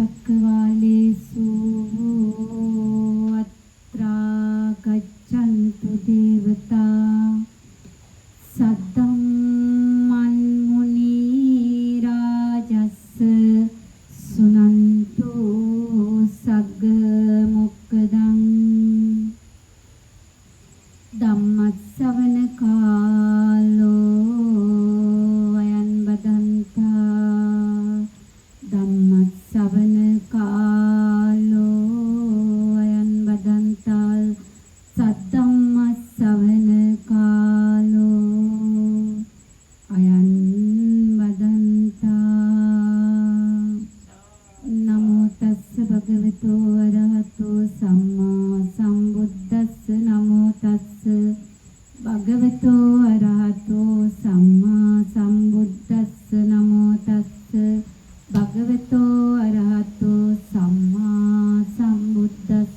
චක්කවාලේසු අත්‍රා ගච්ඡන්තු දේවතා සද්දම්මන් මුනි රාජස්ස සුනන්තු සග්ග මොක්කදං ධම්මස්සවන කාලෝ අයං බදන්තා ධම්මස්සවන කාලෝ අයං බදන්තා සද්ධම්මස්සවන කාලෝ අයං බදන්තා. නමෝ තස්ස භගවතු වරහතෝ සම්මා සම්බුද්දස්ස. නමෝ තස්ස භගවතු අරහතෝ සම්මා සම්බුද්දස්ස. නමෝ තස්ස භගවතු අරහතෝ සම්මා සම්බුද්දස්ස.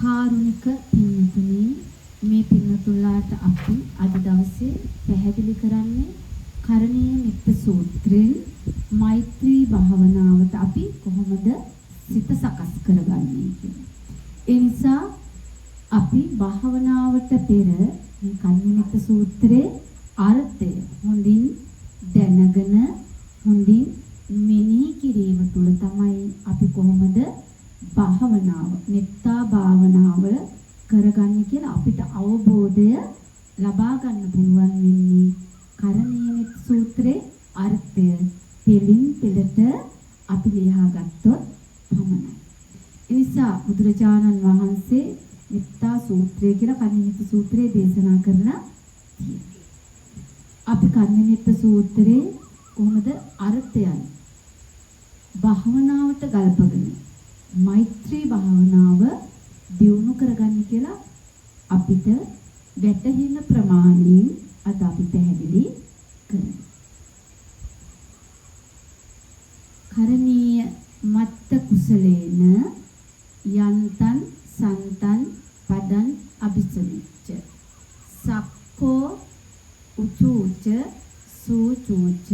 කාරුණික පින්වතුනි, මේ පින්වතුන්ලාට අපි අද දවසේ පැහැදිලි කරන්නේ කරණීය මෙත්ත සූත්‍රයෙන් මෛත්‍රී භාවනාවට අපි කොහොමද සිත සකස් කරගන්නේ කියලා. ඒ නිසා අපි භාවනාවට පෙර මේ කරණීය මෙත්ත සූත්‍රයේ අර්ථය හොඳින් දැනගෙන හොඳින් මෙනෙහි කිරීම තුළ තමයි අපි කොහොමද භාවනාව, මෙත්තා භාවනාව කරගන්නේ කියලා අපිට අවබෝධය ලබා ගන්න පුළුවන් වෙන්නේ කරණීය මෙත්ත සූත්‍රයේ අර්ථය පෙළින් පෙළට අපි ලියා ගත්තොත් පමණයි. ඒ නිසා බුදුරජාණන් වහන්සේ මෙත්තා සූත්‍රය කියලා කරණීය මෙත්ත සූත්‍රය දේශනා කරලා තියෙනවා. අපි කරණීය මෙත්ත සූත්‍රයේ කොහොමද අර්ථයන් භාවනාවට ගලපගෙන මෛත්‍රී භාවනාව දියුණු කරගන්න කියලා අපිට වැටහෙන ප්‍රමාණයෙන් අද අපි පැහැදිලි කරමු. කරණීය මත්ත කුසලේන යන්තං සන්තං පදං අபிසමිච්ච සක්කෝ උචූච සූචූච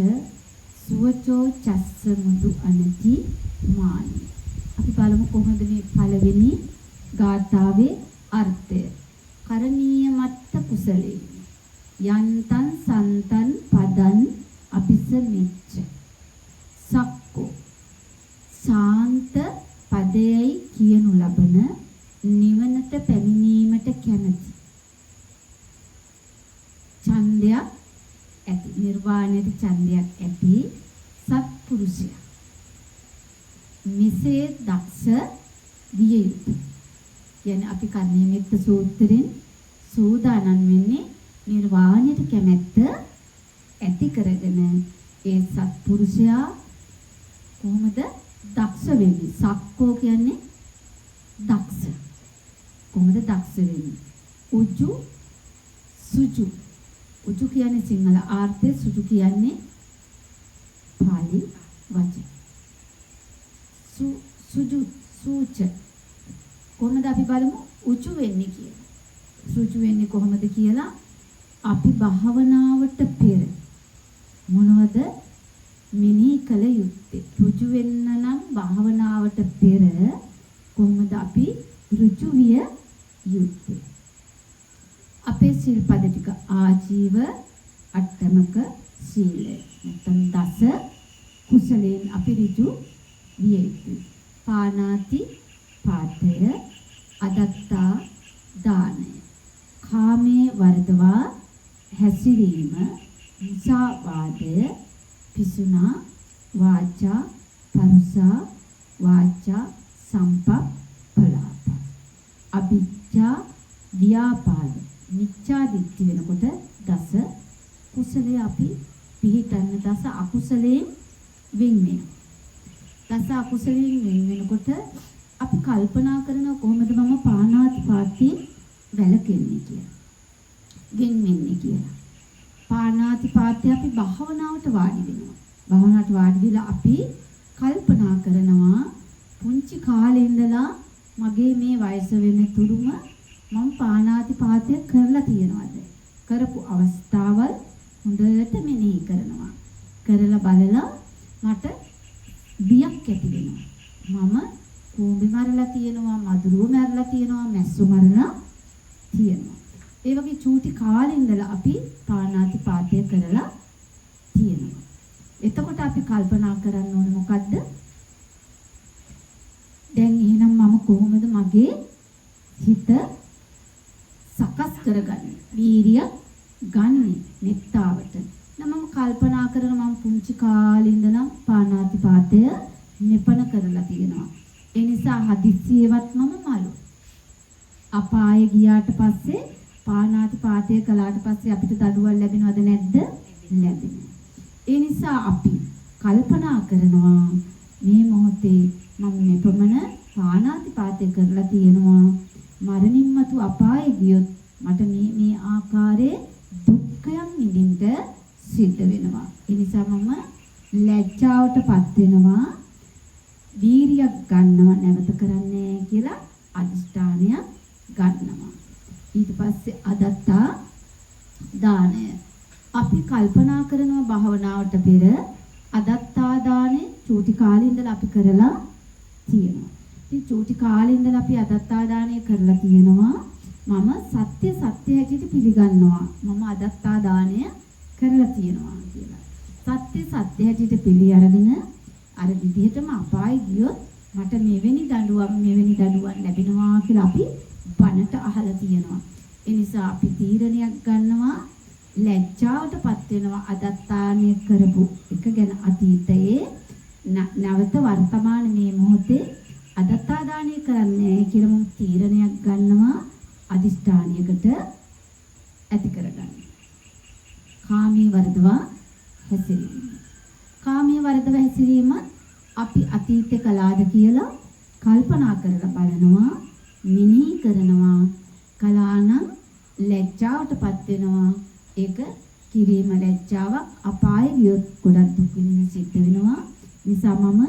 සුවචෝ චස්ස මුදු අනති මානි. අපි බලමු කොහොමද මේ පළවෙනි ගාථාවේ අර්ථය. කරණීය මත්ත කුසලේ යන්තං සන්තං පදං අபிසමිච්ච සක්කෝ සාන්ත පදයයි කියනු ලබන නිවනට පැමිණීමට කැමැති ඡන්දයක් ඇති, නිර්වාණයට ඡන්දයක් ඇති සත්පුරුෂයා මෙසේ දක්ෂ විය යුතුය. කියන්නේ අපි කරණීය මෙත්ත සූත්‍රයෙන් සූදානම් වෙන්නේ නිර්වාණයට කැමැත්ත ඇති කරගෙන ඒ සත්පුරුෂයා කොහොමද දක්ෂ වෙන්නේ? සක්කෝ කියන්නේ දක්ෂ. කොහොමද දක්ෂ වෙන්නේ? උජු සුජු. උජු කියන්නේ සිංහල ආර්ථය, සුජු කියන්නේ පාලි වචන. සුජු සූච. කොහොමද අපි බලමු උජු වෙන්නේ කියලා. සුජු වෙන්නේ කොහොමද කියලා අපි භාවනාවට පෙර මොනවද මෙනෙහි කළ යුත්තේ? රුජු වෙන්න නම් භාවනාවට පෙර කොහොමද අපි රුජු විය යුත්තේ? අපේ සිල්පද ටික ආජීව අට්ඨමක සීලය නැත්නම් දස කුසලයෙන් අපි ඍජු විය යුතුයි. පානාති පාතය, අදත්තා දානය, කාමයේ වර්ධවා හැසිරීම, මුසාවාදය, පිසුනා වාචා, පරුසා වාචා, සම්පප්පලාප, අ비ජ්ජා ව්‍යාපාද, මිච්ඡා දිට්ඨි වෙනකොට දස කුසලයේ අපි පිහිටන්න දස අකුසලයෙන් වෙන් වෙනවා. දස අකුසලයෙන් වෙන් වෙනකොට අපි කල්පනා කරනවා කොහොමද මම පාණාතිපාතයෙන් වැළකෙන්නේ කියලා, වෙන් වෙන්නේ කියලා. පාණාතිපාතය අපි භාවනාවට වාඩි වෙනවා. භාවනාවට වාඩි වෙලා අපි කල්පනා කරනවා පුංචි කාලේ ඉඳලා මගේ මේ වයස වෙන තුරුම මම පාණාතිපාතය කරලා තියෙනවද? කරපු අවස්ථාවල් හොඳට මෙනෙහි කරනවා. කරලා බලලා මට බියක් ඇති වෙනවා. මම කූඹි මරලා තියෙනවා, මදුරුව මරලා තියෙනවා, මැස්සු මරලා තියෙනවා. ඒ වගේ චූටි කාලේ ඉඳලා අපි පාණාතිපාතය කරලා තියෙනවා. එතකොට අපි කල්පනා කරන්න ඕනේ මොකද්ද? දැන් එහෙනම් මම කොහොමද මගේ හිත සකස් කරගන්නේ? වීරිය ගන්නෙ මෙත්තාවට. නම් මම කල්පනා කරන මම පුංචි කාලේ ඉඳලා පාණාතිපාතය මෙපණ කරලා තියෙනවා. ඒ නිසා හදිස්සියෙවත් මම මලු. අපායේ ගියාට පස්සේ පාණාතිපාතය කළාට පස්සේ අපිට දඩුවම් ලැබෙනවද නැද්ද? ලැබෙනවා. ඒ නිසා අපි කල්පනා කරනවා මේ මොහොතේ මම මෙපමණ පාණාතිපාතය කරලා තියෙනවා. මරණින් මතු අපායේ ගියොත් මට මේ මේ ආකාරයේ දුක්ඛයන් විඳින්න සිද්ධ වෙනවා. ඒ නිසා මම ලැජ්ජාවටපත් වෙනවා. වීරියක් ගන්නවා නැවත කරන්නේ කියලා අදිෂ්ඨානයක් ගන්නවා. ඊට පස්සේ අදත්තා දානය. අපි කල්පනා කරනවා භාවනාවට පෙර අදත්තා දානේ චූටි කාලේ ඉඳලා අපි කරලා තියෙනවා. ඉතින් චූටි කාලේ ඉඳලා අපි අදත්තා දානය කරලා තියෙනවා. මම සත්‍ය සත්‍ය හැටියට පිළිගන්නවා. මම අදත්තා දානය කරලා තියෙනවා කියලා. සත්‍ය සත්‍ය හැටියට පිළි අරගෙන අර විදිහටම අපාය ගියොත් මට මෙවැනි දඬුවම් මෙවැනි දඬුවම් ලැබෙනවා කියලා අපි බණට අහලා තියෙනවා. ඒ නිසා අපි තීරණයක් ගන්නවා, ලැජ්ජාවටපත් වෙනවා අදත්තානය කරපු එක ගැන අතීතයේ නැවත වර්තමාන මේ මොහොතේ අදත්තා දානය කරන්නේ කියලා මම තීරණයක් ගන්නවා, අදිෂ්ඨානයකට ඇති කරගන්න. කාමයේ වර්ධවා හැසිරීම. කාමයේ වර්ධව හැසිරීම අපි අතීතේ කළාද කියලා කල්පනා කරලා බලනවා, මෙනෙහි කරනවා. කළා නම් ලැජ්ජාවටපත් වෙනවා. ඒක කිරීම ලැජ්ජාවක්. අපාය ගියොත් ගොඩක් දුක් විඳින්න සිද්ධ වෙනවා. නිසා මම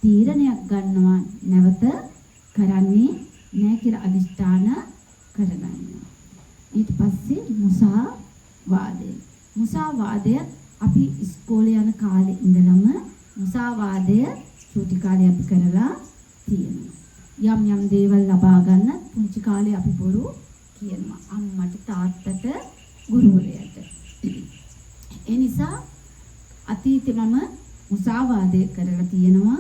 තීරණයක් ගන්නවා නැවත කරන්නේ නෑ කියලා අදිෂ්ඨාන කරගන්නවා. ඊට පස්සේ මුසාවාදය. මුසාවාදය අපි ඉස්කෝලේ යන කාලේ ඉඳලම මුසාවාදය චූටි කාලේ අපි කරලා තියෙනවා. යම් යම් දේවල් ලබා ගන්න පුංචි කාලේ අපි බොරු කියනවා අම්මට, තාත්තට, ගුරුවරයාට. ඒ නිසා අතීතේ මම මුසාවාදය කරලා තියෙනවා.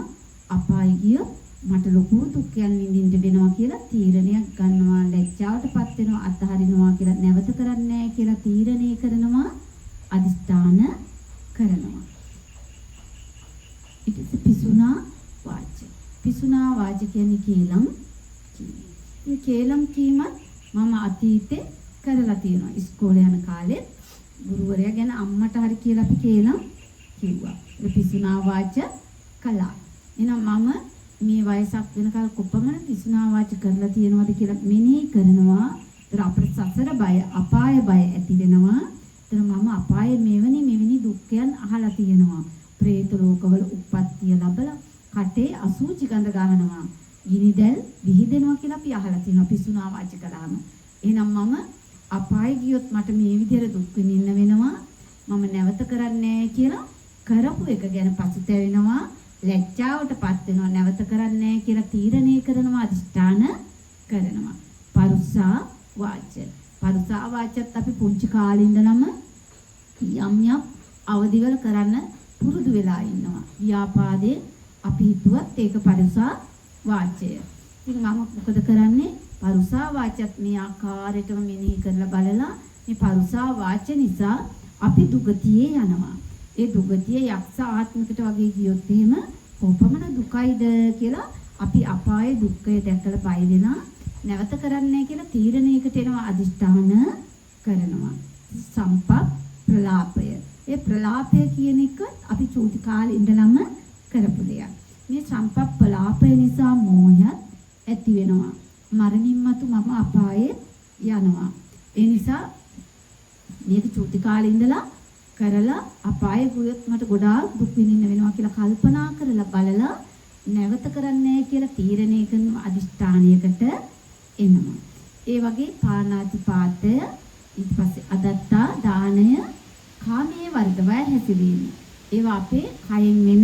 අපාය ගියොත් මට ලොකු දුක්යන් විඳින්න වෙනවා කියලා තීරණයක් ගන්නවා, ලැජ්ජාවටපත් වෙනවා, අතහරිනවා කියලා, නැවත කරන්නේ නැහැ කියලා තීරණය කරනවා, අදිස්ථාන කරනවා. ඊට පස්සේ පිසුනා වාච. පිසුනා වාච කියන්නේ කේලම් කීම. මේ කේලම් කීමත් මම අතීතේ කරලා තියෙනවා. ඉස්කෝලේ යන කාලෙත් ගුරුවරයා ගැන අම්මට හරි කියලා අපි කේලම් කිව්වා. ඒ පිසුනා වාච කළා. එහෙනම් මම මේ වයසක් වෙනකල් කොපමණ පිසුනා වාච කරලා තියෙනවද කියලා මෙනෙහි කරනවා. ඒතර අපේ සසර බය, අපාය බය ඇති වෙනවා. ඒතර මම අපායේ මෙවැනි මෙවැනි දුක්ඛයන් අහලා තියෙනවා. ප්‍රේත ලෝකවල උප්පත්තිය ලැබලා කටේ අසූචි ගඳ ගහනවා. ගිනි දැල් විහිදෙනවා කියලා අපි අහලා තියෙනවා පිසුනා වාච කළාම. එහෙනම් මම අපාය ගියොත් මට මේ විදිහට දුක් විඳින්න වෙනවා. මම නැවත කරන්නේ නැහැ කියලා කරපු එක ගැන පසුතැවෙනවා, ලැජ්ජාවටපත් වෙනවා, නැවත කරන්නේ නැහැ කියලා තීරණය කරනවා, අදිෂ්ඨාන කරනවා. පරුසා වාච. පරුසා වාචත් අපි පුංචි කාලේ ඉඳලම යම් යම් අවදිවල කරන්න පුරුදු වෙලා ඉන්නවා. ව්‍යාපාදේ අපි හිතුවත් ඒක පරුසා වාචය. ඉතින් මම මොකද කරන්නේ? පරුසා වාචත් මේ ආකාරයටම මෙනෙහි කරලා බලලා මේ පරුසා වාච නිසා අපි දුගතියේ යනවා. ඒ දුගතිය යක්ෂ ආත්මිකට වගේ ගියොත් එහෙම කොපමණ දුකයිද කියලා අපි අපායේ දුක්ඛය දැකලා බය වෙනා, නැවත කරන්නේ කියලා තීරණයකට එනවා, අදිෂ්ඨාන කරනවා. සම්පත් ප්‍රලාපය. ඒ ප්‍රලාපය කියන එක අපි චූටි කාලේ ඉඳලම කරපු දෙයක්. මේ සම්පත් ප්‍රලාපය නිසා මෝහයත් ඇති වෙනවා. මරණින් මතු මම අපායේ යනවා. ඒ නිසා මේක චූටි කාලේ ඉඳලා කරලා අපායේ ගියොත් මට ගොඩාක් දුක් විඳින්න වෙනවා කියලා කල්පනා කරලා බලලා නැවත කරන්නේ නැහැ කියලා තීරණය කරන අදිෂ්ඨානයකට එනවා. ඒ වගේ පාණාතිපාතය, ඊට පස්සේ අදත්තා දානය, කාමයේ වර්ධවය හැසිරීම. ඒවා අපේ කයෙන් වෙන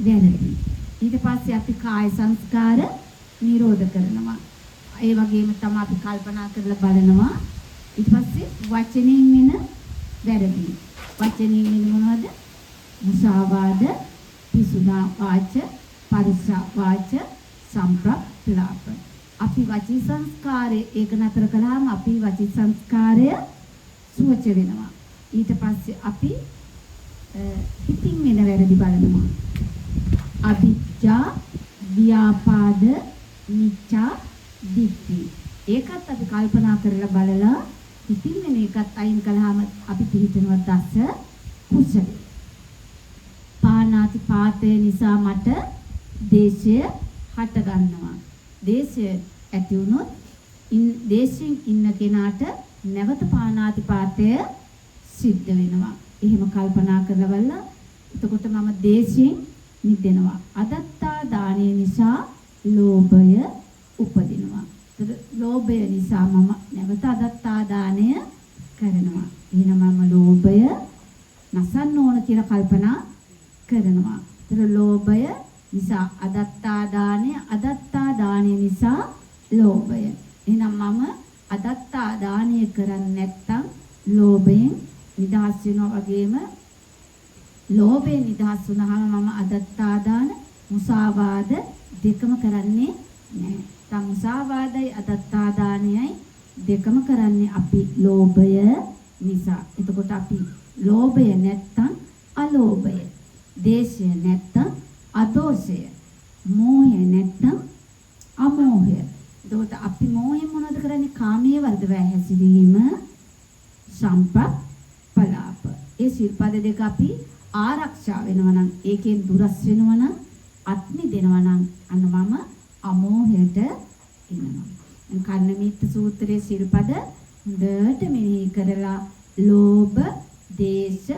වැරදි. ඊට පස්සේ අපි කාය සංස්කාර නිරෝධ කරනවා. ඒ වගේම තමයි අපි කල්පනා කරලා බලනවා. ඊට පස්සේ වචනෙන් වෙන වැරදි. වචනෙන් වෙන මොනවද? මුසාවාද, පිසුනා වාච, පරුෂ වාච, සම්ප්‍රප්ලාප. අපි වචී සංස්කාරය ඒක නතර කළාම අපි වචී සංස්කාරය සුවච වෙනවා. ඊට පස්සේ අපි හිතින් වෙන වැරදි බලනවා. අවිජ්ජා, ව්‍යාපාද, මිච්ඡා දිට්ඨි. ඒකත් අපි කල්පනා කරලා බලලා හිතින් වෙන එකත් අයින් කළාම අපි පිහිටනවා දස කුසල. පාණාති පාතය නිසා මට දේශය හට ගන්නවා. දේශය ඇති වුණොත් දේශයෙන් ඉන්න කෙනාට නැවත පාණාති පාතය සිද්ධ වෙනවා. එහෙම කල්පනා කරලා බලලා එතකොට මම දේශයෙන් මිදෙනවා. අදත්තා දානය නිසා ලෝභය උපදිනවා. එතකොට ලෝභය නිසා මම නැවත අදත්තා දානය කරනවා. එහෙනම් මම ලෝභය නසන්න ඕන කියලා කල්පනා කරනවා. එතකොට ලෝභය නිසා අදත්තා දානය, අදත්තා දානය නිසා ලෝභය. එහෙනම් මම අදත්තා දානය කරන්නේ නැත්තම් ලෝභයෙන් නිදහස් වෙනවා වගේම ලෝභයෙන් නිදහස් වුණාම මම අදත්තා දාන, මුසාවාද දෙකම කරන්නේ නැහැ. තම මුසාවාදයි අදත්තා දානයයි දෙකම කරන්නේ අපි ලෝභය නිසා. එතකොට අපි ලෝභය නැත්තම් අලෝභය, දේශය නැත්තම් අදෝෂය, මෝහය නැත්තම් අමෝහය. එතකොට අපි මෝහයෙන් මොනවද කරන්නේ? කාමයේ වර්ධව හැසිරීම, සම්ප්‍රප්පලාප. ඒ සිල්පද දෙක අපි ආරක්ෂා වෙනවා නම්, ඒකෙන් දුරස් වෙනවා නම්, අත් මිදෙනවා නම් අන්න මම අමෝහයට එනවා. දැන් කර්ණමිත්ත සූත්‍රයේ සිල්පද හොඳට මෙනෙහි කරලා ලෝභ, දේශ,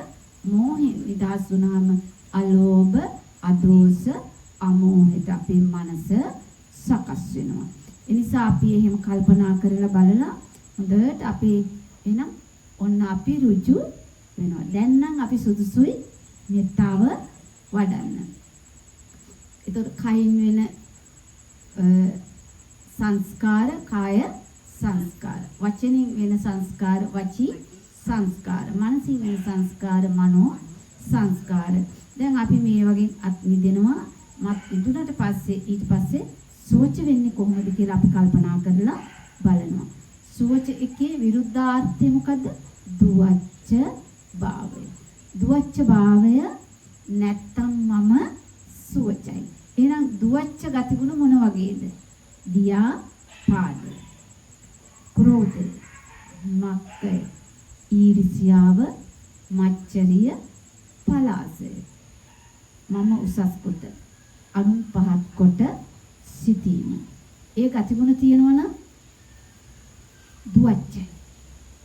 මෝහෙන් නිදහස් වුණාම අලෝභ, අදෝස, අමෝහයට අපේ මනස සකස් වෙනවා. ඒ නිසා අපි එහෙම කල්පනා කරලා බලලා හොඳට අපි එහෙනම් ඔන්න අපි රුජු වෙනවා. දැන් නම් අපි සුදුසුයි මෙත්තාව වඩන්න. එතකොට කයින් වෙන සංස්කාර කාය සංස්කාර, වචනෙන් වෙන සංස්කාර වචී සංස්කාර, මනසින් වෙන සංස්කාර මනෝ සංස්කාර. දැන් අපි මේ වගේ අත් මිදෙනවා. මත් මිදුණට පස්සේ ඊට පස්සේ සුවච වෙන්නේ කොහොමද කියලා අපි කල්පනා කරලා බලනවා. සුවච එකේ විරුද්ධාර්ථය මොකද්ද? දුවච්ච භාවය. දුවච්ච භාවය නැත්තම් මම සුවචයි. එහෙනම් දුවච්ච ගතිගුණ මොන වගේද? ව්‍යාපාද, ක්‍රෝධය, මක්කය, ඊර්ෂ්‍යාව, මච්චරිය, පලාසය. මම උසස් කොට අනුන් පහත් කොට සිටීම. ඒ ගතිගුණ තියෙනවා නම් දුවච්චයි.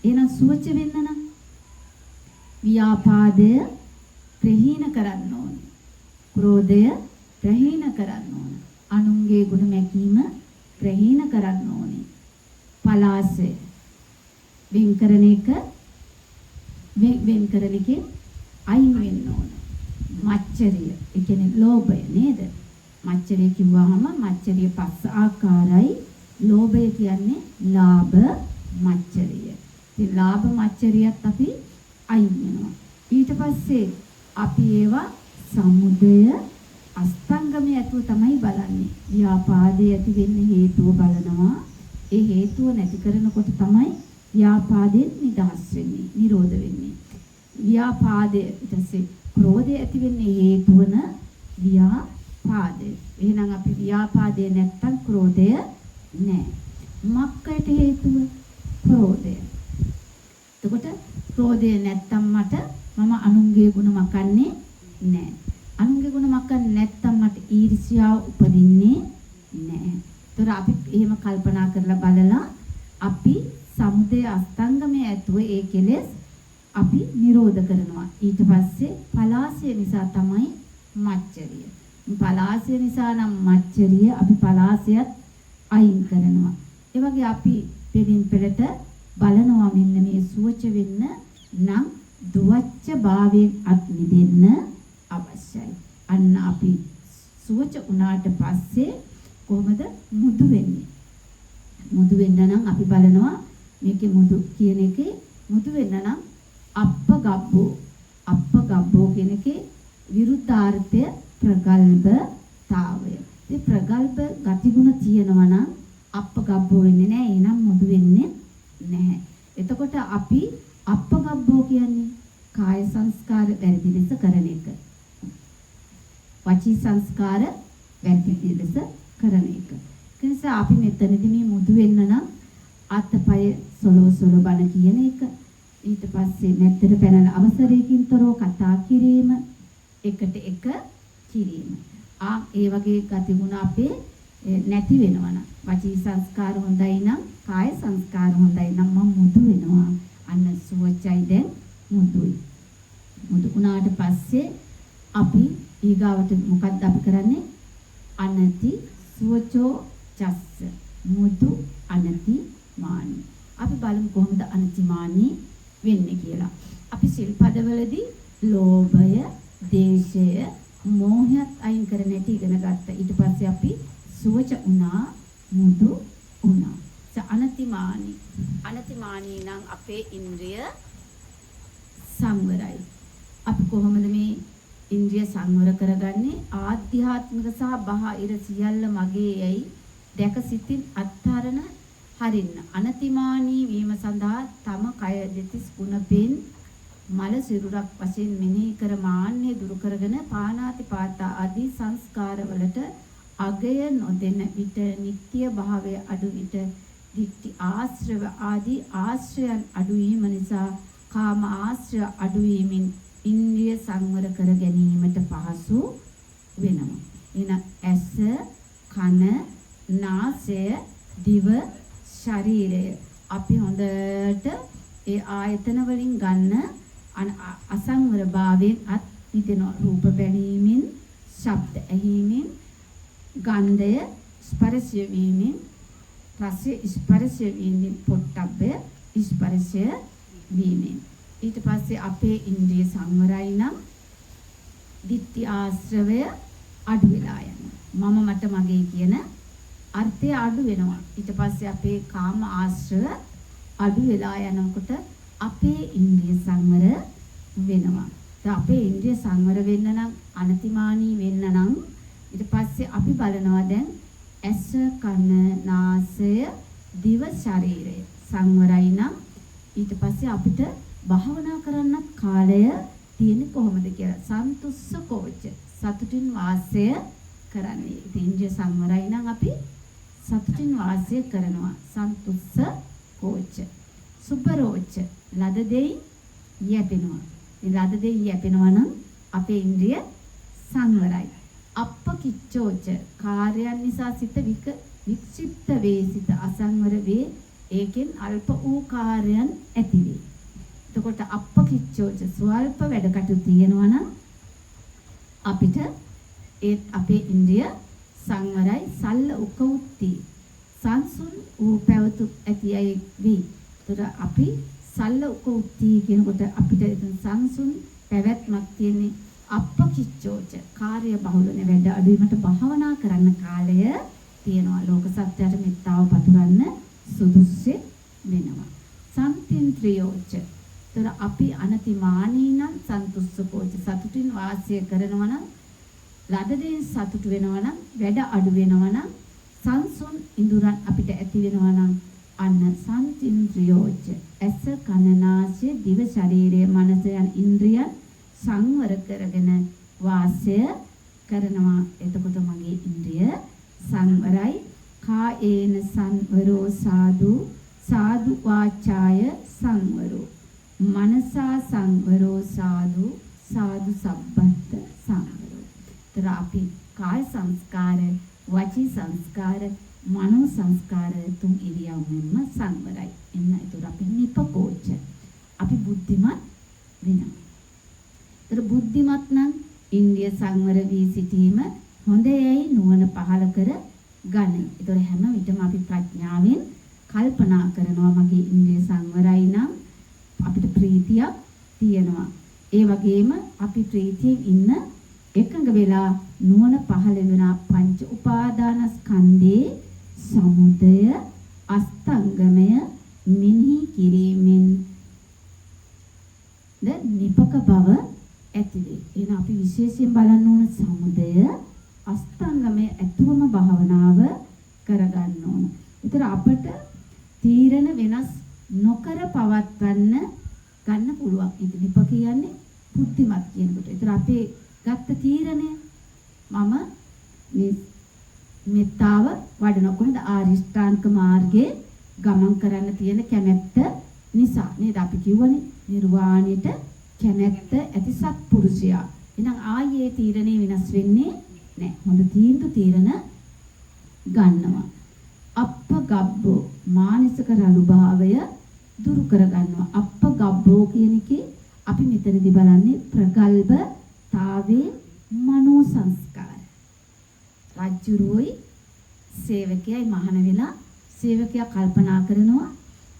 එහෙනම් සුවච වෙන්න නම් ව්‍යාපාදය ප්‍රහීන කරන්න ඕනේ. ක්‍රෝධය ප්‍රහීන කරන්න ඕන. අනුන්ගේ ගුණ මැකීම ප්‍රහීන කරන්න ඕනේ. පලාසය වෙන් කරන එක වෙන් කරන එකෙන් අයින් වෙන්න ඕන. මච්චරිය, ඒ කියන්නේ ලෝභය නේද? මච්චරිය කිව්වහම මච්චරිය පස් ආකාරයි. ලෝභය කියන්නේ ලාභ මච්චරිය. ඉතින් ලාභ මච්චරියත් අපි අයින් වෙනවා. ඊට පස්සේ අපි ඒවා සමුදය අස්තංගමයේ ඇතුව තමයි බලන්නේ. ව්‍යාපාදයේ ඇති වෙන්න හේතුව බලනවා. ඒ හේතුව නැති කරනකොට තමයි ව්‍යාපාදයෙන් නිදහස් වෙන්නේ, නිරෝධ වෙන්නේ. ව්‍යාපාදය ඊට පස්සේ ක්‍රෝධය ඇති වෙන්නේ හේතුවන ව්‍යාපාදය. එහෙනම් අපි ව්‍යාපාදය නැත්තම් ක්‍රෝධය නෑ. මක්කයට හේතුව ක්‍රෝධය. එතකොට ක්‍රෝධය නැත්තම් මම අනුන්ගේ ගුණ මකන්නේ නෑ. අනුන්ගේ ගුණ මකන්නේ නැත්තම් මට ඊර්ෂ්‍යාව උපදින්නේ නෑ. ඒතර අපි එහෙම කල්පනා කරලා බලලා අපි සමුදය අස්තංගමයේ ඇතුව ඒ කෙලෙස් අපි නිරෝධ කරනවා. ඊට පස්සේ පලාසය නිසා තමයි මච්චරිය. පලාසය නිසා නම් මච්චරිය අපි පලාසයත් අයින් කරනවා. ඒ වගේ අපි පෙරින් පෙරට බලනවා මෙන්න මේ සුවච වෙන්න නම් දුවච්ච භාවයෙන් අත් මිදෙන්න අවශ්‍යයි. අන්න අපි සුවච වුණාට පස්සේ කොහොමද මුදු වෙන්නේ? මුදු වෙන්න නම් අපි බලනවා මේකේ මුදු කියන එකේ මුදු වෙන්න නම් අප්ප ගබ්බෝ. අප්ප ගබ්බෝ කියන එකේ විරුද්ධාර්ථය ප්‍රගල්භතාවය. ඉතින් ප්‍රගල්භ ගතිගුණ තියෙනවා නම් අප්ප ගබ්බෝ වෙන්නේ නැහැ. එහෙනම් මුදු වෙන්නේ නැහැ. එතකොට අපි අප්ප ගබ්බෝ කියන්නේ කාය සංස්කාර වැරදි ලෙස කරන එක. වචී සංස්කාර වැරදි ලෙස කරන එක. ඒ නිසා අපි මෙතනදී මේ මුදු වෙන්න නම් අතපය සොලව සොලව බණ කියන එක. ඊට පස්සේ මැද්දට පැනලා අවසරයකින් තොරව කතා කිරීම, එකට එක කිරීම. ඒ වගේ ගතිගුණ අපේ නැති වෙනවා නම්, වචී සංස්කාර හොඳයි නම්, කාය සංස්කාර හොඳයි නම් මම මුදු වෙනවා. අන්න සුවචයි දැන් මුදුයි. මුදු වුණාට පස්සේ අපි ඊගාවට මොකද්ද අපි කරන්නේ? අනති සුවචෝ චස්ස මුදු අනති මානි. අපි බලමු කොහොමද අනතිමානී වෙන්නේ කියලා. අපි සිල්පදවලදී ලෝභය, දේශය, මෝහයත් අයින් කරන හැටි ඉගෙන ගත්තා. ඊට පස්සේ අපි සුවච වුණා, මුදු වුණා. අනතිමානී. අනතිමානී නම් අපේ ඉන්ද්‍රිය සංවරයි. අපි කොහොමද මේ ඉන්ද්‍රිය සංවර කරගන්නේ? ආධ්‍යාත්මික සහ බාහිර සියල්ල මගේ යයි දැක සිතින් අත්හරන හරින්න. අනතිමානී වීම සඳහා තම කය දෙතිස් කුණපෙන් මල සිරුරක් වශයෙන් මෙනෙහි කර මාන්නය දුරු කරගෙන පානාති පාතා ආදී සංස්කාරවලට අගය නොදෙන විට, නිට්ටය භාවය අඩු විට, දිට්ඨි ආශ්‍රව ආදී ආශ්‍රයන් අඩු වීම නිසා කාම ආශ්‍රය අඩු වීමෙන් ඉන්ද්‍රිය සංවර කර ගැනීමට පහසු වෙනවා. එහෙනම් ඇස, කන, නාසය, දිව, ශරීරය අපි හොඳට ඒ ආයතන වලින් ගන්න අසංවර භාවයෙන් අත් මිදෙනවා. රූප බැලීමෙන්, ශබ්ද ඇහිීමෙන්, ගන්ධය ස්පර්ශය වීමෙන්, රසය ස්පර්ශය වීමෙන්, පොට්ටබ්බය ස්පර්ශය වීමෙන්. ඊට පස්සේ අපේ ඉන්ද්‍රිය සංවරයි නම් දිට්ඨි ආශ්‍රවය අඩු වෙලා යනවා. මම මට මගේ කියන අර්ථය අඩු වෙනවා. ඊට පස්සේ අපේ කාම ආශ්‍රව අඩු වෙලා යනකොට අපේ ඉන්ද්‍රිය සංවර වෙනවා. දැන් අපේ ඉන්ද්‍රිය සංවර වෙන්න නම්, අනතිමානී වෙන්න නම් ඊට පස්සේ අපි බලනවා දැන් ඇස, කන, නාසය, දිව, ශරීරය සංවරයි නම් ඊට පස්සේ අපිට භාවනා කරන්නත් කාලය තියෙන්නේ කොහොමද කියලා. සන්තුස්ස කෝච, සතුටින් වාසය කරන්නේ. ඉතින් ඉන්ද්‍රිය සංවරයි නම් අපි සතුටින් වාසය කරනවා. සන්තුස්ස කෝච. සුබරෝච, ලද දෙයින් යැපෙනවා. ඉතින් ලද දෙයින් යැපෙනවා නම් අපේ ඉන්ද්‍රිය සංවරයි. අප්පකිච්චෝච, කාර්යයන් නිසා සිත වික්ෂිප්ත වේ, සිත අසංවර වේ, ඒකෙන් අල්ප වූ කාර්යයන් ඇති වේ. එතකොට අප්පකිච්චෝච, ස්වල්ප වැඩ කටයුතු තියෙනවා නම් අපිට ඒත් අපේ ඉන්ද්‍රිය සංවරයි. සල්ල උකඋත්ති, සංසුන් වූ පැවතුම් ඇති අය වේ. එතකොට අපි සල්ල උකඋත්ති කියනකොට අපිට එතන සංසුන් පැවැත්මක් තියෙන්නේ. අප්පකිච්චෝච, කාර්ය බහුල නේ, වැඩ අඩු වීමට භාවනා කරන්න කාලය තියෙනවා. ලෝක සත්‍යයට මෙත්තාව පතුරන්න සුදුස්සෙ වෙනවා. සම්තින්ත්‍රියෝච, එතකොට අපි අනතිමානී නම් සන්තුස්සකෝච, සතුටින් වාසය කරනවා නම්, ලද දෙයින් සතුටු වෙනවා නම්, වැඩ අඩු වෙනවා නම්, සංසුන් ඉඳුරන් අපිට ඇති වෙනවා නම් අන්න සම්තින්ද්‍රියෝච, ඇස, කන, නාසය, දිව, ශරීරය, මනස යන ඉන්ද්‍රියන් සංවර කරගෙන වාසය කරනවා. එතකොට මගේ ඉන්ද්‍රිය සංවරයි. කායේන සංවරෝ සාදු, සාදු වාචාය සංවරෝ, මනසා සංවරෝ සාදු, සාදු සබ්බත් සංවරෝ. ඒතර අපි කාය සංස්කාර, වචී සංස්කාර, මනෝ සංස්කාර තුන් ඉරියව්වෙන්ම සංවරයි. එන්න ඒතර අපි නිපකෝච, අපි බුද්ධිමත් වෙනවා. ඒතර බුද්ධිමත් නම් ඉන්ද්‍රිය සංවර වී සිටීම හොඳ යයි නුවණ පහළ කර ගනී. ඒතකොට හැම විටම අපි ප්‍රඥාවෙන් කල්පනා කරනවා මගේ ඉන්ද්‍රිය සංවරයි නම් අපිට ප්‍රීතියක් තියෙනවා. ඒ වගේම අපි ප්‍රීතියෙන් ඉන්න එකඟ වෙලා නුවණ පහළ වෙන පංච උපාදානස්කන්ධේ සමුදය අස්තංගමය මෙනෙහි කිරීමෙන් ද නිපක බව ඇති වේ. එහෙනම් අපි විශේෂයෙන් බලන්න ඕන සමුදය අස්තංගමය ඇතුවම භාවනාව කරගන්න ඕන. ඒතර අපට තීරණ වෙනස් නොකර පවත්වන්න ගන්න පුළුවන්. ඉතින් නිප කියන්නේ බුද්ධිමත් කියනකොට. ඒතර අපේ ගත්ත තීරණය මම මේ මෙත්තාව වඩන කොහොමද ආරියෂ්ඨාංග මාර්ගයේ ගමන් කරන්න තියෙන කැමැත්ත නිසා නේද අපි කියවනේ නිර්වාණයට කැමැත්ත ඇති සත්පුරුෂයා. එහෙනම් ආයේ තීරණේ වෙනස් වෙන්නේ නැහැ. හොඳ තීන්දුව තීරණ ගන්නවා. අප්ප ගබ්බෝ මානසික රළු භාවය දුරු කරගන්නවා. අප්ප ගබ්බෝ කියන එකේ අපි මෙතනදී බලන්නේ ප්‍රගල්භතාවේ මනෝ සංස්කාර. රජ්ජුරුවෝයි සේවකයයි මහාන වෙලා සේවකයා කල්පනා කරනවා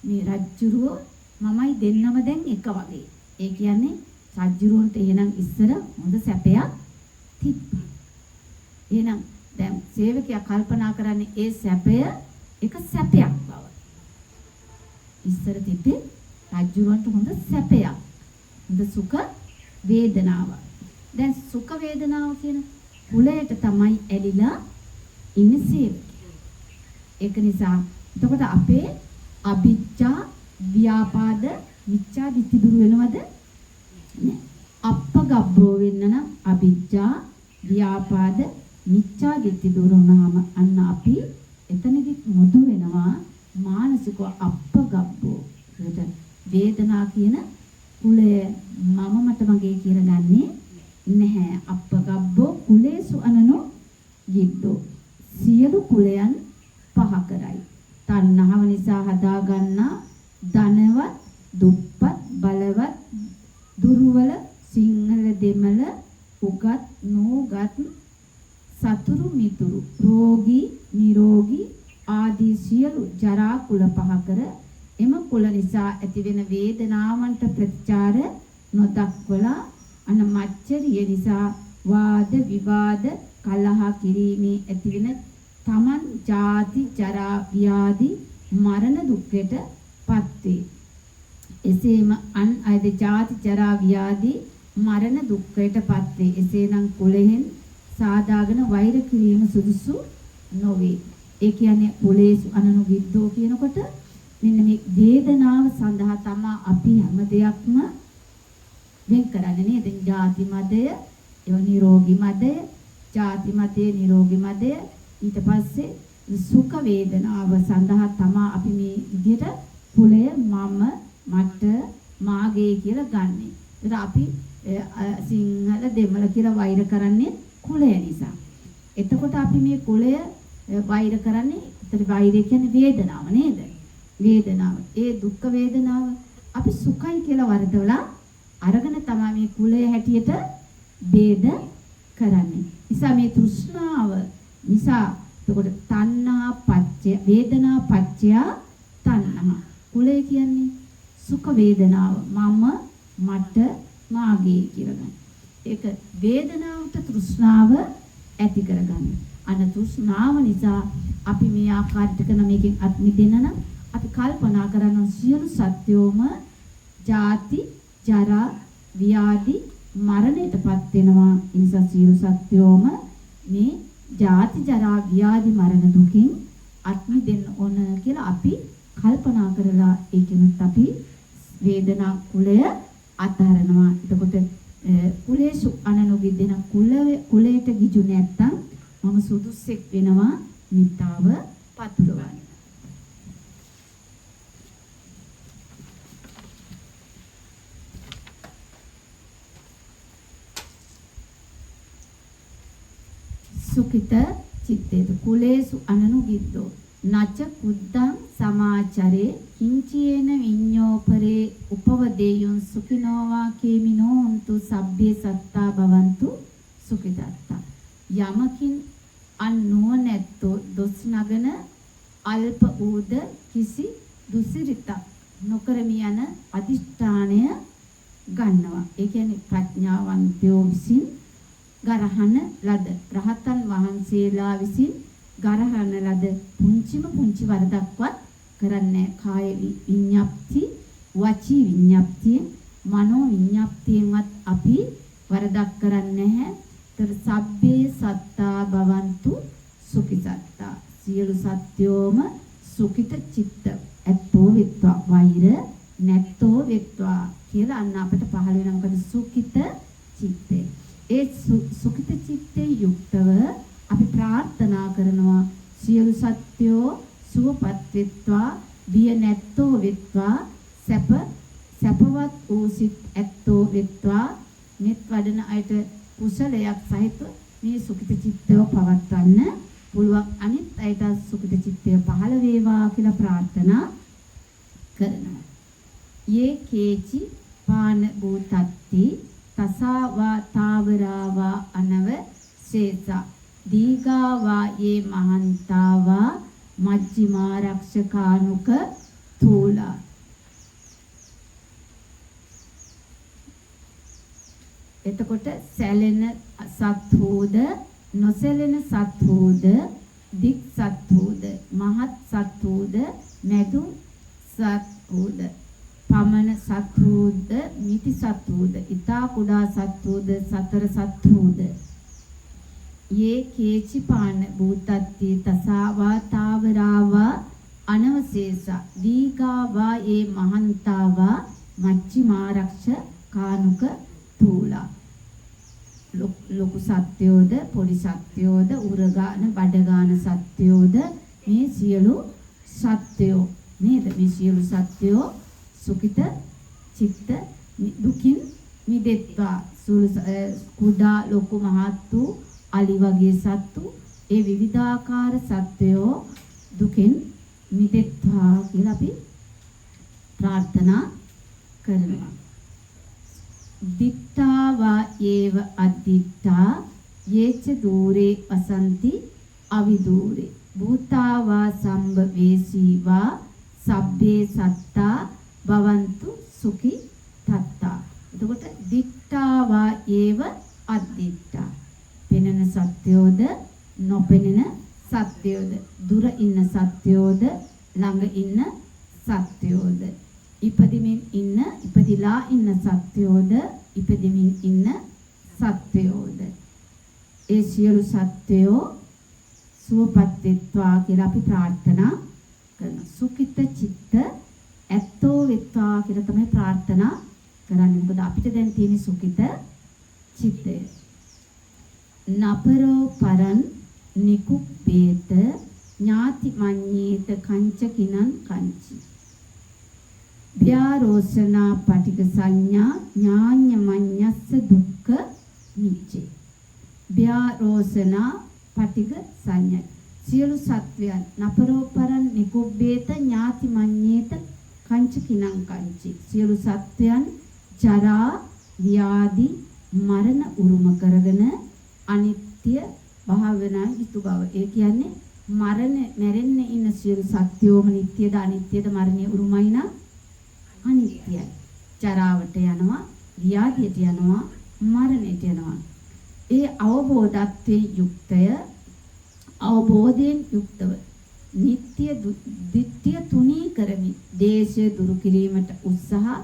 මේ රජ්ජුරුවෝ මමයි දෙන්නම දැන් එක වගේ. ඒ කියන්නේ රජ්ජුරුවන්ට එහෙනම් ඉස්සර හොඳ සැපයක් තිබ්බා. එහෙනම් දැන් සේවකයා කල්පනා කරන්නේ ඒ සැපය එක සැපයක් බව. ඉස්සර තිබ්බේ රජ්ජුරුවන්ට හොඳ සැපයක්. හොඳ සුඛ වේදනාවක්. දැන් සුඛ වේදනාව කියන කුලයට තමයි ඇලිලා ඉන්නේ සේවකයා. ඒක නිසා එතකොට අපේ අවිජ්ජා ව්‍යාපාද මිච්ඡා දිට්ඨි දුරු වෙනවද? නෑ. අප්පගබ්බෝ වෙන්න නම් අවිජ්ජා ව්‍යාපාද මිච්ඡා දිට්ඨි දුරු වුණාම අන්න අපි එතනදි මුදු වෙනවා මානසිකව අප්පගබ්බෝ. ඒකට වේදනා කියන කුලය මම මට මගේ කියලා ගන්නේ නැහැ. අප්පගබ්බෝ කුලේසු අනනෝ ගිද්දෝ. සියලු කුලයන් පහ කරයි. තණ්හාව නිසා හදාගන්නා ධනවත්, දුප්පත්, බලවත්, දුර්වල, සිංහල දෙමළ, උගත්, නූගත්, සතුරු මිතුරු, රෝගී, නිරෝගී ආදී සියලු ජරා කුල පහ කර එම කුල නිසා ඇතිවෙන වේදනාවන්ට ප්‍රතිචාර නොදක්වලා අන මච්චරිය නිසා වාද විවාද කලහ කිරීමේ ඇතිවෙන තමන් ජාති ජරා ව්‍යාධි මරණ දුක්ඛයට පත් වේ. එසේම අන් අයද ජාති ජරා ව්‍යාධි මරණ දුක්ඛයට පත් වේ. එසේනම් කුලයෙන් සාදාගෙන වෛර කිරීම සුදුසු නොවේ. ඒ කියන්නේ කුලේසු අනනුගිද්දෝ කියනකොට මෙන්න මේ වේදනාව සඳහා තමා අපි හැම දෙයක්ම වෙන් කරන්නේ නේද? ජාති මදය, ඒව නිරෝගී මදය, ජාති මදය, නිරෝගී මදය, ඊට පස්සේ සුඛ වේදනාව සඳහා තමා අපි මේ විදිහට කුලය මම මට මාගේ කියලා ගන්නෙ. ඒතර අපි සිංහල දෙමළ කියලා වෛර කරන්නේ කුලය නිසා. එතකොට අපි මේ කුලය වෛර කරන්නේ, ඒතර වෛරය කියන්නේ වේදනාව නේද? වේදනාව. ඒ දුක් වේදනාව අපි සුඛයි කියලා වරදවලා අරගෙන තමයි මේ කුලය හැටියට ભેද කරන්නේ. නිසා මේ තෘෂ්ණාව නිසා එතකොට තණ්හා පච්චය වේදනා පච්චය තණ්හා. කුලය කියන්නේ සුඛ වේදනාව. මම මට මාගේ කියලා ගන්න. ඒක වේදනාවට තෘෂ්ණාව ඇති කරගන්න. අන තෘෂ්ණාව නිසා අපි මේ ආකාරයට කරන මේකෙන් අත් මිදෙන්න නම් අපි කල්පනා කරන සියලු සත්‍යෝම ජාති ජරා ව්‍යාධි මරණයටපත් වෙනවා. ඒ නිසා සියලු සත්‍යෝම මේ ජාති ජරා ව්‍යාධි මරණ දුකින් අත් මිදෙන්න ඕන කියලා අපි කල්පනා කරලා ඒකෙනුත් අපි වේදනා කුලය අතහරනවා. එතකොට කුලේසු අනනුගිද්දෙන කුලයට ගිජු නැත්තම් මම සුදුස්සෙක් වෙනවා මිත්තාව පතුරවන්න. සුඛිත චිත්තේත කුලේසු අනනුගිද්දෝ නච කුද්දං සමාචරේ කිංචේන විඤ්ඤෝපරේ උපවදේයුන් සුඛිනෝ වා කේමිනෝ හොන්තු සබ්බේ සත්තා භවන්තු සුඛිතත්තා. යමකින් අන් නුවණැත්තෝ දොස් නගන අල්ප ඌද කිසි දුසිරිතක් නොකරමි යන අදිෂ්ඨානය ගන්නවා. ඒ කියන්නේ ප්‍රඥාවන්තයෝ විසින් ගරහන ලද, රහතන් වහන්සේලා විසින් ගරහන ලද පුංචිම පුංචි වරදක්වත් කරන්නේ කාය විඤ්ඤාප්ති, වචී විඤ්ඤාප්තියෙන්, මනෝ විඤ්ඤාප්තියෙන්වත් අපි වරදක් කරන්නේ නැහැ. ඒතර සබ්බේ සත්තා භවන්තු සුඛිසත්තා. සියලු සත්‍යෝම සුඛිත චිත්ත ඇත්තෝ වෙත්වා, වෛර නැත්තෝ වෙත්වා කියලා අන්න අපිට පහළ වෙන මොකද සුඛිත චිත්තය. ඒ සුඛිත චිත්තේ යුක්තව අපි ප්‍රාර්ථනා කරනවා සියලු සත්‍යෝ සුවපත් වෙත්වා, බිය නැත්තෝ වෙත්වා, සැපවත් වූ සිත් ඇත්තෝ වෙත්වා. මෙත් වඩන අයට කුසලයක් සහිත මේ සුඛිත චිත්තය පවත්වන්න පුළුවන්. අනිත් අයට සුඛිත චිත්තය පහළ වේවා කියලා ප්‍රාර්ථනා කරනවා. යේ කේචි පාන භූතත්ති තසාවා තාවරාවා අනව ශේසා දීගාවා යේ මහන්තාවා මජ්ක්‍ධිමා රක්ෂකානුක තූලා. එතකොට සැලෙන සත් හෝද, නොසැලෙන සත් හෝද, දික් සත් හෝද, මහත් සත් හෝද, මැදුම් සත් හෝද, පමණ සත් හෝද, මිති සත් හෝද, ඊතා කුඩා සත් හෝද, සතර සත් හෝද. යේ කේචි පාන භූතත්ති තසාවා තාවරාවා අනවශේෂා දීගාවා ඒ මහන්තාවා මච්චිමා රක්ෂ කානුක තූලා. ලොකු සත්‍යෝද, පොඩි සත්‍යෝද, උරගාන බඩගාන සත්‍යෝද, මේ සියලු සත්‍යෝ නේද? මේ සියලු සත්‍යෝ සුඛිත චිත්ත දුකින් මිදෙත්වා. සුළු කුඩා ලොකු මහත් වූ අලි වගේ සත්තු, ඒ විවිධාකාර සත්වයෝ දුකින් මිදෙත්වා කියලා අපි ප්‍රාර්ථනා කරනවා. දිට්ඨාවා ඒව අද්දිට්ඨා යේච දූරේ වසන්ති අවිදූරේ භූතාවා සම්බ වේසීවා සබ්බේ සත්තා භවන්තු සුඛි තත්තා. එතකොට දිට්ඨාවා ඒව අද්දිට්ඨා, පෙනෙන සත්‍යෝද නොපෙනෙන සත්‍යෝද, දුර ඉන්න සත්‍යෝද ළඟ ඉන්න සත්‍යෝද, ඉපදිමින් ඉන්න ඉපදිලා ඉන්න සත්‍යෝද ඉපදිමින් ඉන්න සත්‍යෝද, ඒ සියලු සත්‍යෝ සුවපත් වෙත්වා කියලා අපි ප්‍රාර්ථනා කරනවා. සුඛිත චිත්ත ඇත්තෝ වෙත්වා කියලා තමයි ප්‍රාර්ථනා කරන්නේ. මොකද අපිට දැන් තියෙන සුඛිත චිත්තය. නපරෝ පරන් නිකුප්පේත ඥාති මඤ්ඤේත කංචකිනං කංචි ව්‍යාරෝසනා පටික සංඥා ඥාඤ්ඤ මඤ්ඤස්ස දුක්ඛ නිච්චේ. ව්‍යාරෝසනා පටික සංඥා සියලු සත්වයන් නපරෝ පරන් නිකුබ්බේත ඥාති මඤ්ඤේත කංචකිනං කංචි, සියලු සත්වයන් ජරා ව්‍යාධි මරණ උරුම කරගෙන අනිත්‍ය භාවනා යුතු බව. ඒ කියන්නේ මරණ මැරෙන්න ඉන්න සියලු සත්‍යෝම නිට්ටයද අනිත්‍යද? මරණය උරුමයි නම් අනිත්‍යයි. ජරාවට යනවා, ව්‍යාධියට යනවා, මරණයට යනවා. ඒ අවබෝධත්වයෙන් යුක්තය, අවබෝධයෙන් යුක්තව නිට්ටය දිට්ඨිය තුනී කරමින් දේශය දුරු කිරීමට උත්සාහ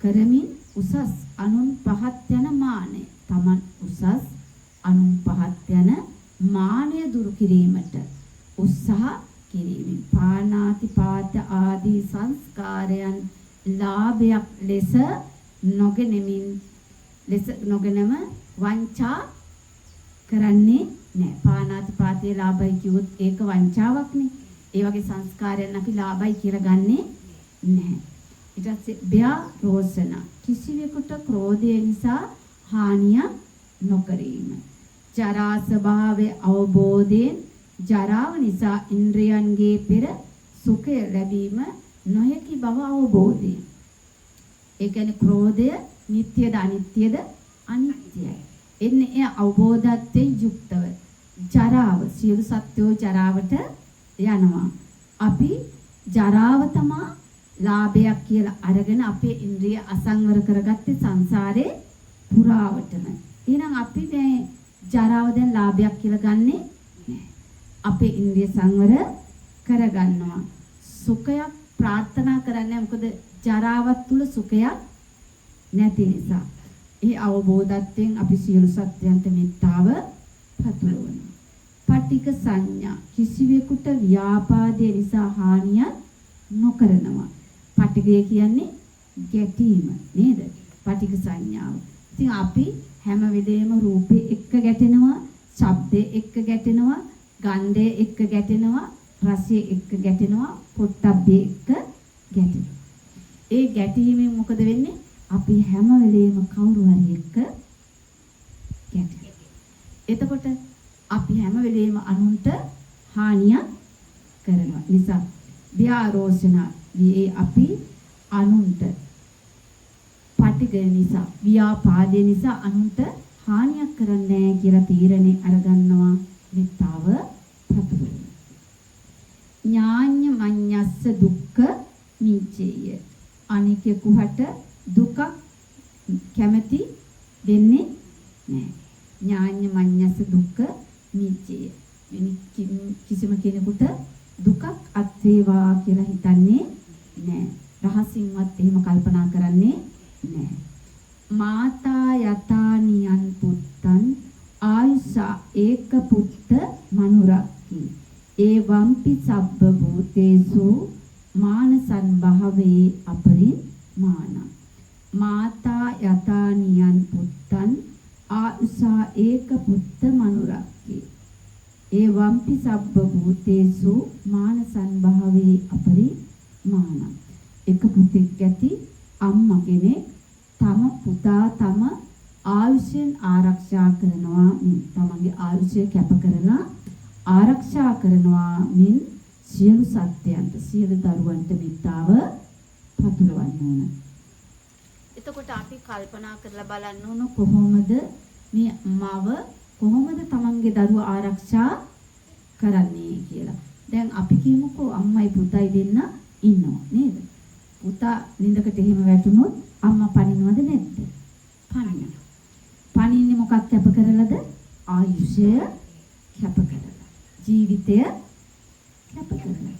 කරමින් උසස් අනුන් පහත් යන මානය, තමන් උසස් අනුන් පහත් යන මානය දුරු කිරීමට උත්සාහ කිරීමෙන් පාණාතිපාත ආදී සංස්කාරයන් ලාභයක් ලෙස නොගෙනමින් ලෙස නොගෙනම වංචා කරන්නේ නෑ. පාණාතිපාතයේ ලාභයි කිව්වොත් ඒක වංචාවක්නේ. ඒ වගේ සංස්කාරයන් අපි ලාභයි කියලා ගන්නෙ නැහැ. ඊට පස්සේ ව්‍යාරෝසන, කිසිවෙකුට ක්‍රෝධය නිසා හානිය නොකිරීම. ජරා ස්වභාවය අවබෝධයෙන් ජරාව නිසා ඉන්ද්‍රියන්ගේ පෙර සුඛය ලැබීම නොහැකි බව අවබෝධයෙන්. ඒ කියන්නේ ක්‍රෝධය නිට්ටයද අනිත්‍යද? අනිත්‍යයි. එන්නේ ඒ අවබෝධත්වයෙන් යුක්තව. ජරාව, සියලු සත්වෝ ජරාවට යනවා. අපි ජරාව තමා ලාභයක් කියලා අරගෙන අපේ ඉන්ද්‍රිය අසංවර කරගත්තේ සංසාරේ පුරාවටම. එහෙනම් අපි මේ ජරාව දැන් ලාභයක් කියලා ගන්නෙ නෑ. අපේ ඉන්ද්‍රිය සංවර කරගන්නවා. සුඛයක් ප්‍රාර්ථනා කරන්නේ, මොකද ජරාවත් තුල සුඛයක් නැති නිසා. ඒ අවබෝධත්වයෙන් අපි සියලු සත්‍යයන්ට මෙත්තාව පතුරවනවා. පටික සංඥා, කිසිවෙකුට ව්‍යාපාදේ නිසා හානියක් නොකරනවා. පටිගය කියන්නේ ගැටීම නේද? පටික සංඥාව. ඉතින් අපි හැම වෙලේම රූපේ එක්ක ගැටෙනවා, ශබ්දේ එක්ක ගැටෙනවා, ගන්ධය එක්ක ගැටෙනවා, රසය එක්ක ගැටෙනවා, පොට්ටබ්බේ එක්ක ගැටෙනවා. ඒ ගැටීමෙන් මොකද වෙන්නේ? අපි හැම වෙලේම කවුරු හරි එක්ක ගැටෙනවා. එතකොට අපි හැම වෙලේම අනුන්ට හානියක් කරනවා. නිසා ව්‍යාරෝෂණ, ඒ අපි අනුන්ට පටිඝය නිසා, ව්‍යාපාදේ නිසා අනුන්ට හානියක් කරන්නේ නැහැ කියලා තීරණය අරගන්නවා. මෙත්තාව පතුරවනවා. ඥාඤ්ඤ මඤ්ඤස්ස දුක්ඛ මිච්ඡේය. අනිකෙකුහට දුකක් කැමැති වෙන්නේ නැහැ. ඥාඤ්ඤ මඤ්ඤස්ස දුක්ඛ මිච්ඡේය. වෙන කිසිම කෙනෙකුට දුකක් අත් වේවා කියලා හිතන්නේ නැහැ. රහසින්වත් එහෙම කල්පනා කරන්නේ නැහැ. මාතා යතානියන් පුත්තන් ආයුෂා ඒක පුත්ත මනුරක්කි. ඒ වම්පි සබ්බ භූතේසු මානසං භාවේ අපරිමාණ. මාතා යතානියන් පුත්තන් ආයුෂා ඒක පුත්ත මනුරක්කි. ඒ වම්පි සබ්බ භූතේසු මානසං භාවේ අපරිමාණ. එක පුතෙක් ඇති අම්මා කෙනෙක් තම පුතා තම ආයුෂයෙන් ආරක්ෂා කරනවා මින්, තමන්ගේ ආයුෂය කැප කරලා ආරක්ෂා කරනවා මින් සියලු සත්‍යයන්ට, සියලු දරුවන්ට මෙත්තාව පතුරවන්න ඕන. එතකොට අපි කල්පනා කරලා බලන්න ඕන, කොහොමද මේ මව කොහොමද තමන්ගේ දරුවා ආරක්ෂා කරන්නේ කියලා. දැන් අපි කියමුකෝ අම්මයි පුතයි දෙන්න ඉන්නවා නේද? පුතා නින්දකට එහෙම වැටුනොත් අම්මා පනිනවද නැද්ද? පනිනවා. පනින්නේ මොකක් කැප කරලාද? ආයුෂය කැප කරලා. ජීවිතය කැප කරලා.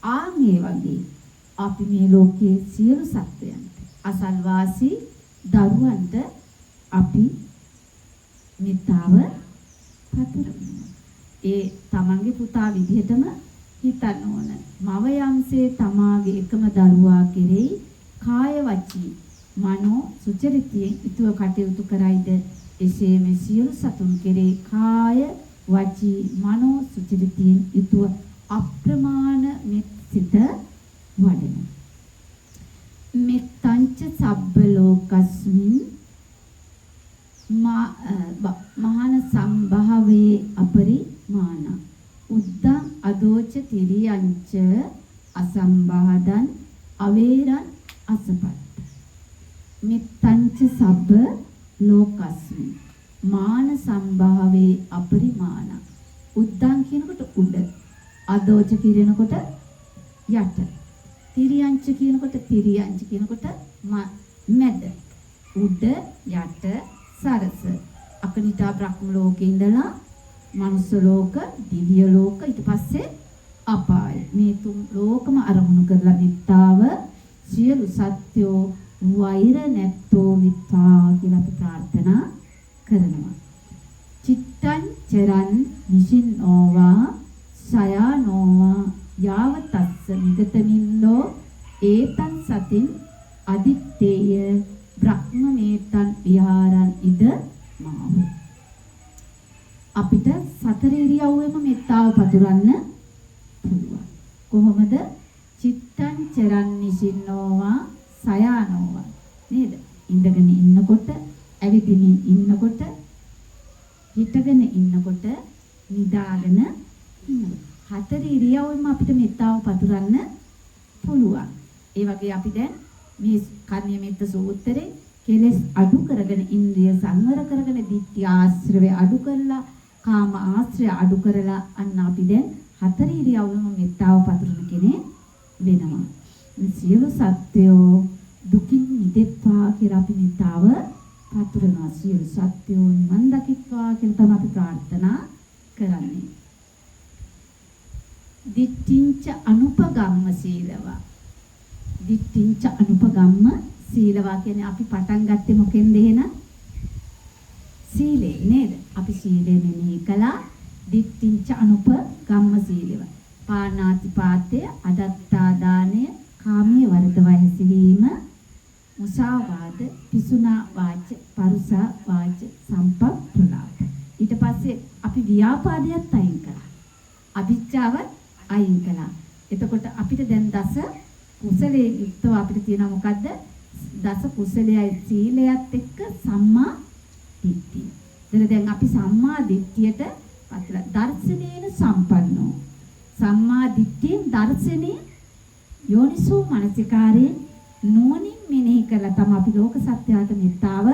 ආන් ඒ වගේ අපි මේ ලෝකයේ සියලු සත්වයන්ට, අසල්වාසී දරුවන්ට අපි මෙත්තාව පතුරවනවා. ඒ තමන්ගේ පුතා විදිහටම හිතන්න ඕන. මව යම්සේ තමාගේ එකම දරුවා කෙරෙහි කාය, වචී, මනෝ සුචරිතයෙන් යුතුව කටයුතු කරයිද, එසේම සියලු සතුන් කෙරෙහි කාය, වචී, මනෝ සුචරිතයෙන් යුතුව අප්‍රමාණ මෙත් සිත වඩනවා. මෙත්තංච සබ්බ ලෝකස්මින් මහාන සම්භාවේ අපරිමාණ. උද්දං අදෝච තිරියංච අසම්බාධං අවේරං අසපත්ත. මෙත්තංච සබ්බ ලෝකස්මින් මාන සම්භාවේ අපරිමාණ. උද්දං කියනකොට උඩ, අදෝච කියනකොට යට, තිරියංච කියනකොට, තිරියංච කියනකොට මැද. උඩ, යට, සරස. අකනිටා බ්‍රහ්ම ලෝකේ ඉඳලා මනුස්ස ලෝක, දිව්‍ය ලෝක, ඊට පස්සේ අපාය, මේ තුන් ලෝකම අරමුණු කරලා මෙත්තාව සියලු සත්‍යෝ වෛර නැත්තෝ විත්වා කියලා අපි ප්‍රාර්ථනා කරනවා. චිත්තං චරන් නිසින්නෝවා සයානෝවා යාව තස්ස මිගතමින්දෝ ඒතං සතින් අදිත්තේය බ්‍රහ්මමේතං විහාරං ඉද මාහු. අපිට සතර ඉරියව්වෙම මෙත්තාව පතුරන්න පුළුවන්. කොහොමද? චිත්තං චරන් නිසින්නෝවා සයානෝවා නේද? ඉඳගෙන ඉන්නකොට, ඇවිදිමින් ඉන්නකොට, හිටගෙන ඉන්නකොට, නිදාගෙන ඉන්නකොට, හතර ඉරියව්වෙම අපිට මෙත්තාව පතුරන්න පුළුවන්. ඒ වගේ අපි දැන් මේ කර්ණීය මෙත්ත සූත්‍රේ කෙලෙස් අඩු කරගෙන ඉන්ද්‍රිය සංවර කරගෙන දිට්ඨි ආශ්‍රවය අඩු කරලා කාම ආශ්‍රය අඩු කරලා අන්න අපි දැන් හතර ඉරියව්වෙම මෙත්තාව පතුරන කෙනෙක් වෙනවා. මේ සියලු සත්වයෝ දුකින් මිදෙත්වා කියලා අපි මෙත්තාව පතුරනවා. සියලු සත්වයෝ නිවන් දකිත්වා කියලා තමයි අපි ප්‍රාර්ථනා කරන්නේ. දිට්ඨිංච අනුපගම්ම සීලවා. දිට්ඨිංච අනුපගම්ම සීලවා කියන්නේ අපි පටන් ගත්තේ මොකෙන්ද එහෙනම්? සීලේ නේද? අපි සීලය මෙනෙහි කළා. දිට්ඨිංච අනුපගම්ම සීලවා. පාණාතිපාතය, අදත්තා දානය, කාමයේ වරදවා හැසිරීම, මුසාවාද, පිසුනා වාච, පරුසා වාච, සම්පප්පලාප. ඊට පස්සේ අපි ව්‍යාපාදයට අයින් කළා. අවිජ්ජාවත් අයින් කළා. එතකොට අපිට දැන් දස කුසලයේ යුක්තව අපිට තියෙනවා මොකද්ද? දස කුසලයයි සීලයත් එක්ක සම්මා දිට්ඨිය. එතන දැන් අපි සම්මා දිට්ඨියට පත් වෙලා දර්ශනේන සම්පන්නෝ. සම්මා දිට්ඨියෙන් දර්ශනේ යෝනිසෝ මනසිකාරයෙන් නුවණින් මෙනෙහි කරලා තමයි අපි ලෝක සත්‍යයට මෙත්තාව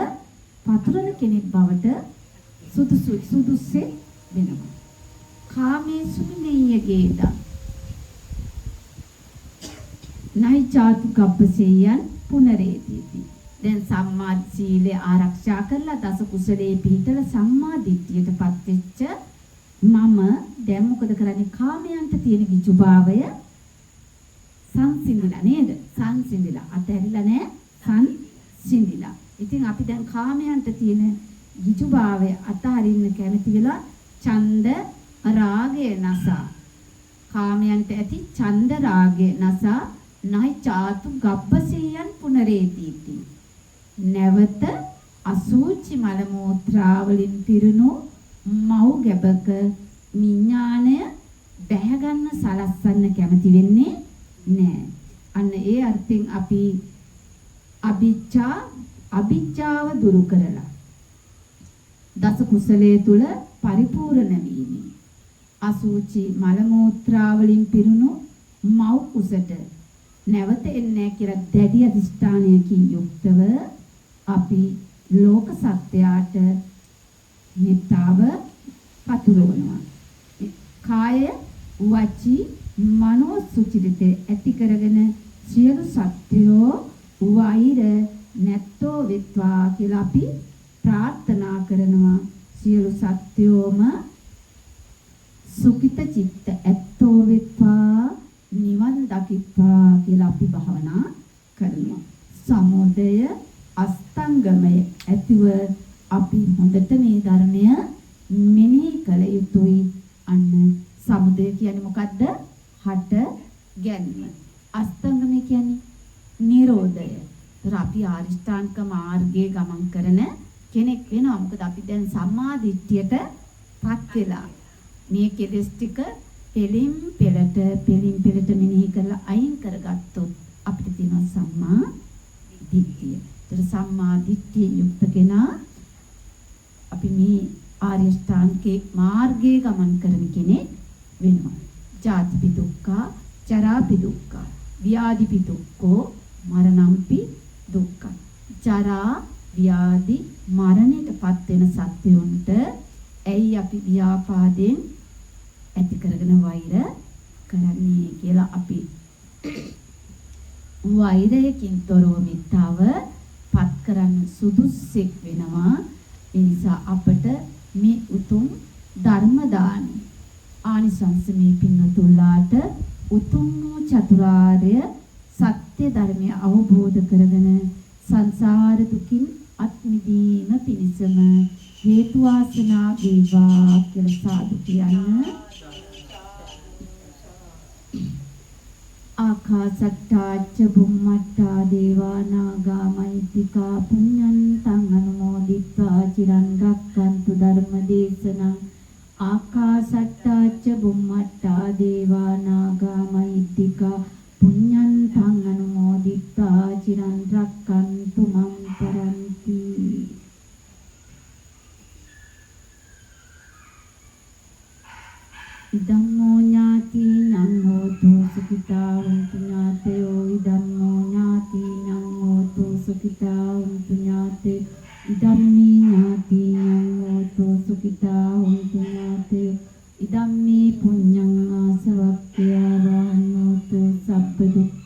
පතුරන කෙනෙක් බවට සුදුසුසේ වෙනවා. කාමේසු විනය්‍යගේදා නයි චාතු ගබ්බසේයන් පුනරේතිති. දැන් සම්මා සීලය ආරක්ෂා කරලා දස කුසලයේ පිහිටලා සම්මා දිට්ඨියටපත් වෙච්ච මම දැන් මොකද කරන්නේ? කාමයන්ට තියෙන ගිජුභාවය සංසිඳිලා නේද? සංසිඳිලා අතහැරිලා නෑ, සංසිඳිලා. ඉතින් අපි දැන් කාමයන්ට තියෙන ගිජුභාවය අතහරින්න කැමති වෙලා ඡන්ද රාගය නසා, කාමයන්ට ඇති ඡන්ද රාගය නසා නයි චාතු ගබ්බසේයන් පුනරේතිති. නැවත අසූචි මල මූත්‍රා වලින් පිරුණු මව් ගැබක විඥාණය බැහැ ගන්න සලස්සන්න කැමති වෙන්නේ නෑ. අන්න ඒ අර්ථයෙන් අපි අවිජ්ජාව දුරු කරලා දස කුසලයේ තුල පරිපූර්ණ වීමේ අසූචි මල මූත්‍රා වලින් පිරුණු මව් කුසට නැවත එන්නේ නැහැ කියලා දැඩි අධිෂ්ඨානයකින් යුක්තව අපි ලෝක සත්‍යයට මෙත්තාව පතුරවනවා. කාය වචී මනෝ සුචරිතය ඇති කරගෙන සියලු සත්‍යෝ වෛර නැත්තෝ වෙත්වා කියලා අපි ප්‍රාර්ථනා කරනවා. සියලු සත්‍යෝම සුඛිත චිත්ත ඇත්තෝ වෙත්වා, නිවන් දකිත්වා කියලා අපි භාවනා කරනවා. සමුදය අස්තංගමය ඇතිව අපි හොඳට මේ ධර්මය මෙනෙහි කළ යුතුයි. අන්න සමුදය කියන්නේ මොකද්ද? හට ගැනීම. අස්තංගමය කියන්නේ නිරෝධය. ඒතර අපි ආරිෂ්ඨාංග මාර්ගයේ ගමන් කරන කෙනෙක් වෙනවා. මොකද අපි දැන් සම්මා දිට්ඨියට පත් වෙලා මේ කෙලෙස් ටික පෙලින් පෙළට පෙලින් පෙළට මෙනෙහි කරලා අයින් කරගත්තොත් අපිට තියෙනවා සම්මා දිට්ඨිය. ඒතර සම්මා දිට්ඨිය යුක්ත කෙනා අපි මේ ආර්ය ශ්‍රාන්කේ මාර්ගයේ ගමන් කරන කෙනෙක් වෙනවා. ජාතිපි දුක්ඛ, ජරාපි දුක්ඛ, ව්‍යාධිපි දුක්ඛෝ, මරණම්පි දුක්ඛ. ජරා ව්‍යාධි මරණයටපත් වෙන සත්වයන්ට ඇයි අපි ව්‍යාපාදයෙන් ඇති කරගෙන වෛර කරන්නේ කියලා අපි වෛරයකින් තොරව මෙත්තාව පත් කරන්න සුදුස්සෙක් වෙනවා. ඒ නිසා අපට මේ උතුම් ධර්ම දානි ආනිසංස මේ පින්වතුන්ලාට උතුම් වූ චතුරාර්ය සත්‍ය ධර්මය අවබෝධ කරගෙන සංසාර දුකින් අත් මිදීම පිණිසම හේතු වාසනා වේවා කියලා සාදු කියන්න. ආකාසට්ටා ච බුම්මට්ටා දේවා නාග මහිද්దికා පුඤ්ඤන්තං අනුමෝදිත්වා චිරන් රැක්කන්තු ධර්ම දේශනං. ආකාසට්ටා ච බුම්මට්ටා දේවා නාග මහිද්దికා පුඤ්ඤන්තං අනුමෝදිත්වා චිරන් රැක්කන්තු මං පරන්ති. ඉදම්මෝ ඥාතිනං හෝතු සුඛිතා හොන්තු ඥාතයෝ. ඉදම්මෝ ඥාතිනං හෝතු සුඛිතා හොන්තු ඥාතයෝ. ඉදම්මේ ඥාතිනං හෝතු සුඛිතා හොන්තු ඥාතයෝ. ඉදම්මේ පුඤ්ඤං ආසවක්ඛයා වහන්නෝතු සබ්බ දුක්ඛ